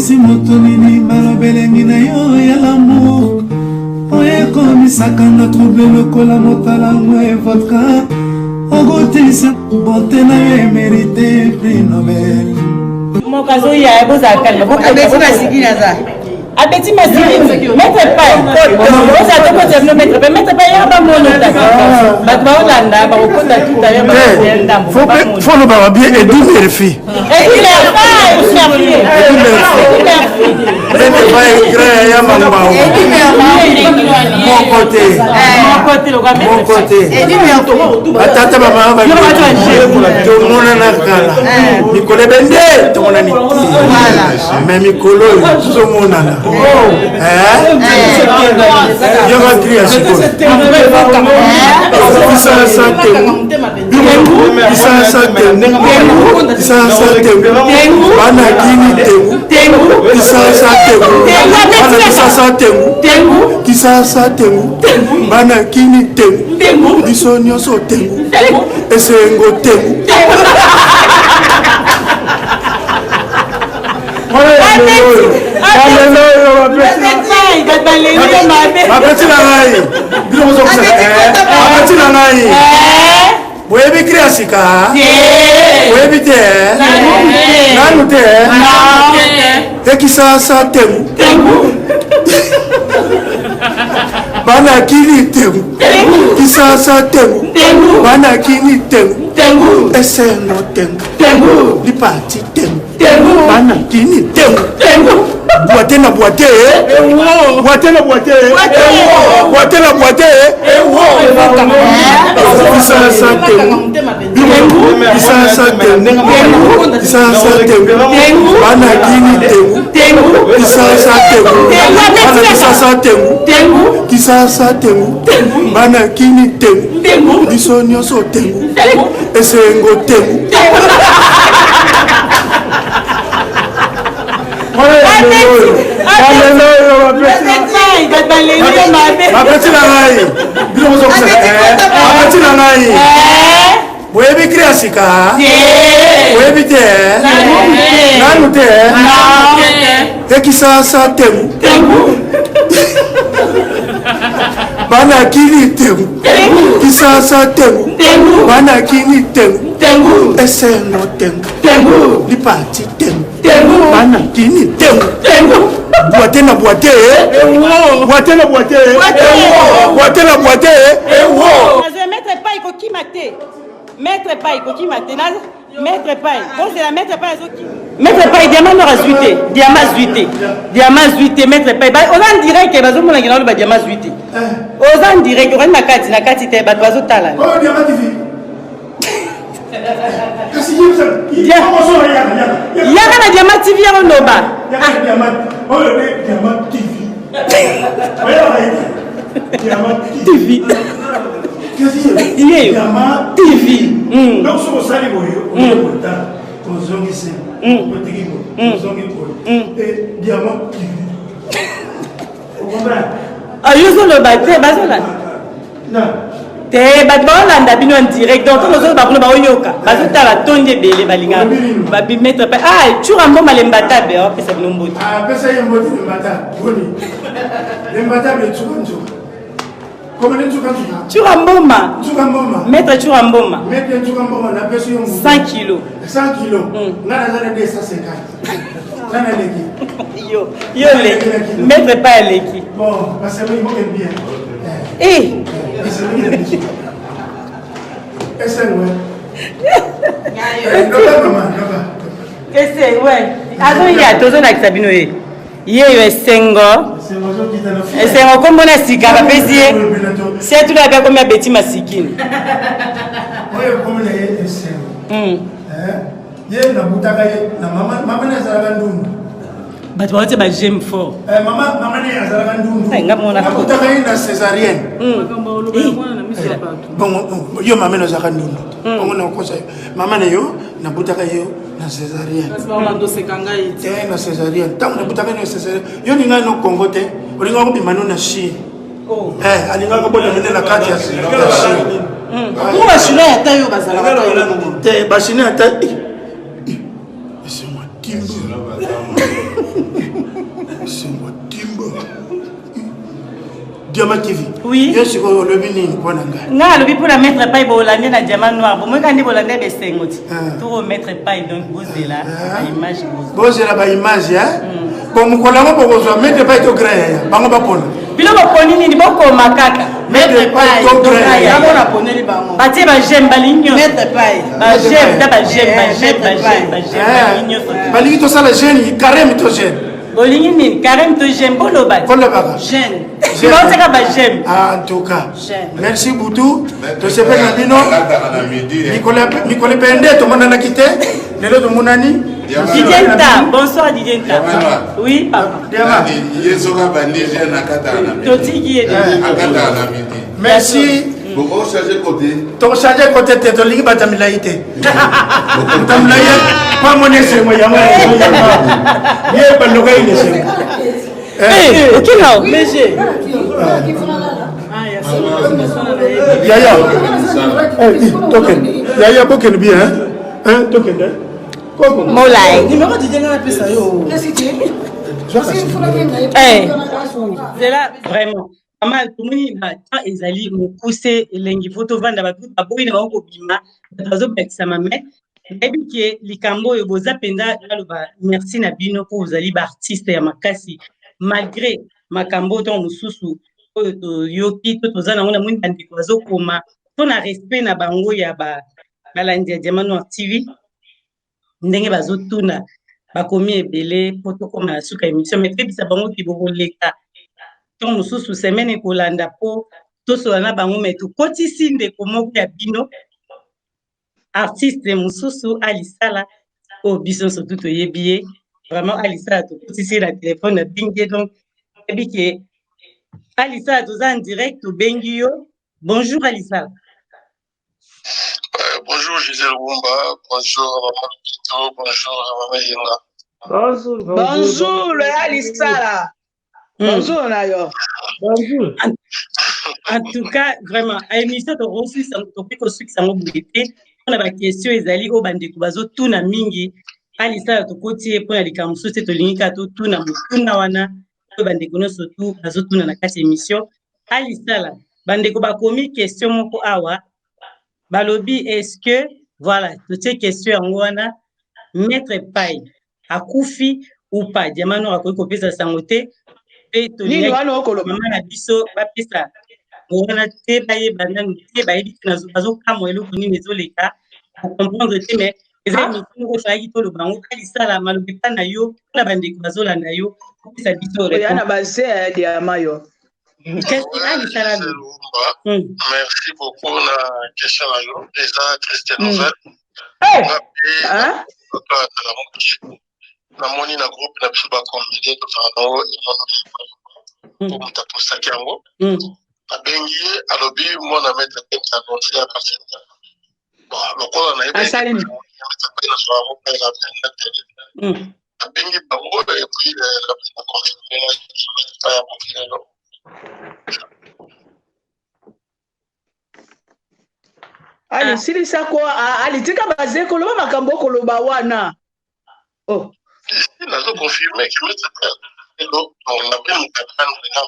Oyebisi moto nini maloba elengi na yo ya l'amour oyo ekomisaka nga trouble lokola motalango e vodka okotisa bote na yo emerite prix Nobel. Moko azoya bozala kalme. Abeti masikini aza. Abeti masikini maître pai ozala tokotisa bino maître pai maître pai yaka bamono tata bato baolanda bakokota tout à l'heure bakoya ndambo faut lobaka bien Eddie Murphy. Eddie Murphy. Eddie Murphy. Maître pai grand ya mambao. Moko te. Moko te. Batata bamama tomonana kala mikolo ebende tomonani te me mikolo oyo tozomonana yoka kri ya sikoyo kisasa tengu kisasa tengu kisasa tengu bana kini tengu kisasa tengu bana kisasa tengu kisasa tengu bana kini tengu biso nyonso tengu esengo tengu. Bapeti na ngai bino bapeti na ngai boyebi kri ya sika boyebi te nanu te ekisasa tengu bana kini tengu kisasa tengu bana kini tengu esengo tengu lipati tengu bana kini tengu boite na boite boite na boite boite na boite kisasa tengu kisasa tengu kisasa tengu bana kini tengu kisasa tengu bana kisasa tengu kisasa tengu bana kini tengu biso nyonso tengu esengo tengu. Bapeti na ngai bino bapeti na ngai boyebi kri ya sika boyebi te nanu te ekisasa tengu bana kini tengu kisasa tengu bana kini tengu esengo tengu lipati tengu bana kini tengu boite na boite boite na boite boite na boite. Maître pai kokima te maître pai kokima te maître pai bozela maître pai azokima maître pai diamant nor azwi te diamant azwi te diamant azwi te maître pai oza en direct bazomonaki na oloba diamant azwi te oza en direct okani na kati na kati te bato bazotala. Yaka na Diamant TV yango loba. TV. Yeyo. TV. Donc soki osali boye oye kotala ozongisi otiki boye ozongi boye Diamant TV. Yo ozoloba te bazolanda te bato baolanda bino en direct donc ntango ozoloba kuna baoyoka bazotala tondi ebele balingaka babimetre pe ah cura mboma lembatabe apesa bino mbote. Apesa ye mbote lembatabe boni lembatabe nsuka nsuka komene nsuka nsuka cura mboma nsuka mboma maître cura mboma maître nsuka mboma napesi yo 100 kilo 100 kilo nga naza na 250 nga naleki yo yo leki maître pa aleki bon parce que moke bien. Eh ese we azoya tozolakisa bino ye yeyo esengo esengo kombo na sika bapesi ye setula abe akomi abeti masikini oyo komi na ye esengo ye nabutaka ye na mama mama ne azalaka ndundu bato bauti ba j'aime fort mama mama ne azalaka ndundu nga mona nabutaka ye na césarienne bongo yo mama ne azalaka ndundu bongo nakokosa yo mama na yo nabutaka yo na césarienne te na césarienne ntango nabutaka yo na césarienne yo ningai no Congo te olingaka kobima no na Chine alingaka kobota nde na kati ya Chine. Bachinois ata yo bazalaka te bachinois ata esemwa kimbo. Diamant TV. Oui. Yo sikoyo olobi nini mpo na ngai? Ngai alobi mpo na Maître Pai bolande na Diamant Noir. Bomoi kaka nde bolande besengo ti. Ah. Toko Maître Pai donc bozela ba image bozo. Bozela ba image hein. Bon mokolo yango bokozwa Maître Pai to grand yaya. Bango bapona. Bino boponi nini bokoma kaka. Maître Pai to grand yaya. Yango naponeli bango. Batie ba j'aime balingi nyonso. Maître Pai. Ba j'aime ta ba j'aime ba Eh, j'aime ba Maître j'aime ba Pai. j'aime balingi nyonso. Balingi tosala jeune carême to jeune. Bolingi nini? Carême to j'aime boloba. Bolobaka. Jeune. Baotaka ba j'aime. Ah, en tout cas. Jeune. Merci Boutou. Tosepeli na bino. Alataka na midi. eh. Mikolo mikolo mpe nde tomonanaki te. Lelo tomonani. Didier Nta, bonsoir Didier Nta. Diamant Noir. Oui, papa. Diamant. Nani, ye soki abandi jeune akataka na midi. Totiki ye déjà. Akataka na midi. Merci. Boko changer côté. Tokochange kote te tolingi bato ya milai te. Moto ya milai po amoni esengo yango ye baloka ye esengo. Eh, ok là. Léger. Yaya. Eh, i, tokende. Yaya bokende bien hein. Hein, tokende. Koko. Molai. Numéro Didier nga napesa yo. Eh. Zela vraiment. Mama tomoni ba temps ezali mokuse elengi fo tovanda bato baboyi na bango kobima bato bazobakisama me nayebi ke likambo oyo boza mpenza naloba merci na bino mpo bozali baartiste ya makasi malgré makambo oyo ntango mosusu oyo toyoki to toza nango namoni bandeko bazokoma mpo na respect na bango ya balandi ya Diamant Noir TV ndenge bazotuna bakomi ebele mpo tokóma na suka émission mais toyebisa bango ke bokoleka ntango mosusu semaine ekolanda mpo tosola na bango me tokotisi ndeko moko ya bino artiste mosusu alisala oyo biso nyonso tu toyebi ye vraiment alisala tokotisi ye na telefone nabengi ye donc toyebi ke alisala toza en direct tobengi yo bonjour alisala. Bonjour Gisèle Wumba, bonjour Maman Pito, bonjour Maman Yenga. Bonjour, Bonjour, Alisala. Bonjour na yo. Bonjour. En tout cas, vraiment, émission tokoki kosukisa yango boye te mpona baquestion ezali oyo bandeko bazotuna mingi alisala tokoti ye mpona likambo mosusu te tolingi kaka totuna motuna wana oyo bandeko nyonso tu bazotuna na kati ya émission alisala bandeko bakomi question moko awa balobi est-ce que voilà totie question yango wana Maître Pai akufi ou pas Diamant Noir akoki kopesa sango te mpe Nini wana okoloba? mama na biso bapesa wana te bayeba nanu te bayebi te bazokamwa eloko nini ezoleka kocomprendre te mais eza émission moko efalaki toloba yango alisala maloba epa na yo mpona bandeko bazolanda yo kopesa biso Oya na baze ya diama yo. kasi alisala Gisèle Wumba, merci beaucoup na question na yo. Eza triste nouvelle. Hey! Nga mpe Hein? bato nalamuki namoni na groupe na biso bacomédien tozala nango po moto apostaki yango abengi ye alobi mwana maître annonce ya partir bon lokola nayebi Asali nini? abengi bango et puis na confirme ya mokilelo. Ali silisa ko ali tika baze koloba makambo okoloba wana. Oh. Nazo confirme que maître lelo donc na mpe moto apprendre na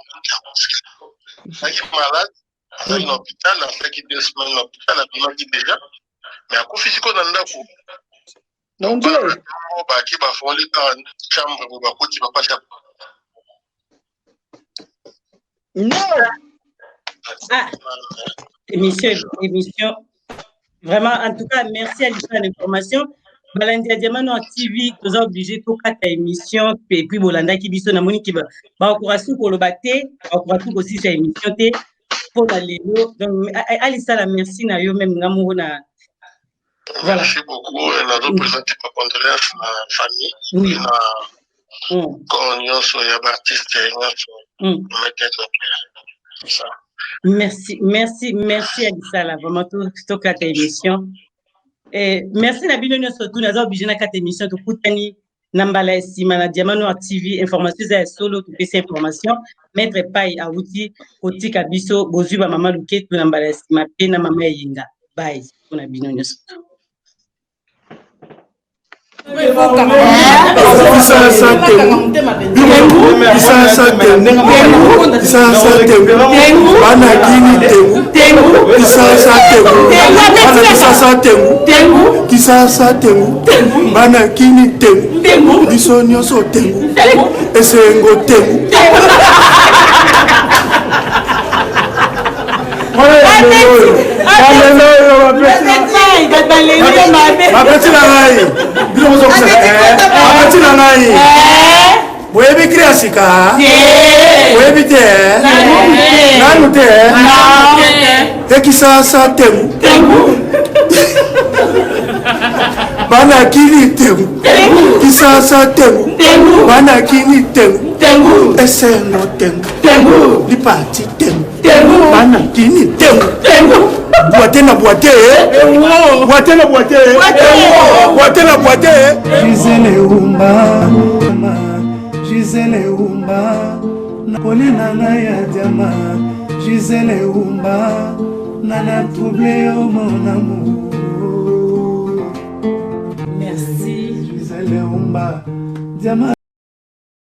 azalaki malade azalaki na hôpital asalaki 2 semaines na hôpital abimaki déjà mais akufi sikoyo na ndako. Mon Dieu. Baki bafongoli kaka chambre boye bakoti bapasi. Non. Ah, émission, émission. Vraiment, en tout cas, merci à l'histoire d'information. Balandi ya Diamant Noir TV, toza obligé tokata émission et puis bolandaki biso namoni ki bakoka su koloba te bakoka su kosisa émission te mpona lelo donc alisala merci na yo même nga moko na voilà. Merci beaucoup nazo présenter ma condoléance na famille na corps nyonso ya baartiste nyonso peut-être ça. Merci, merci, merci Alisala. Vraiment, tokata émission. Eh, merci na bino nyonso tu naza obligé na kata émission tokutani na mbala ya nsima na Diamant Noir TV information eza ya solo topesi information Maître Pai awuti kotika biso bozwi bamama Luketu na mbala ya nsima mpe na mama Eyenga bye mpona bino nyonso. Kisasa tengu, Kisasa tengu, Kisasa tengu, bana kini tengu, Kisasa tengu, bana Kisasa tengu, Kisasa tengu, bana kini tengu, biso nyonso tengu, esengo tengu. Bapeti na ngai bino bopeti na ngai boyebi kri ya sika boyebi te nanu te ekisasa tengu bana kini tengu kisasa tengu bana kini tengu esengo tengu lipati tengu Tengu. Bana kini tengu. Tengu. Boite na boite. Boite na boite. Boite na boite. Gisèle Umba. Gisèle Umba. Nakoli na ngai ya diama. Gisèle Umba. Nana trouble yo mon amour. Merci. Gisèle Umba. Diama.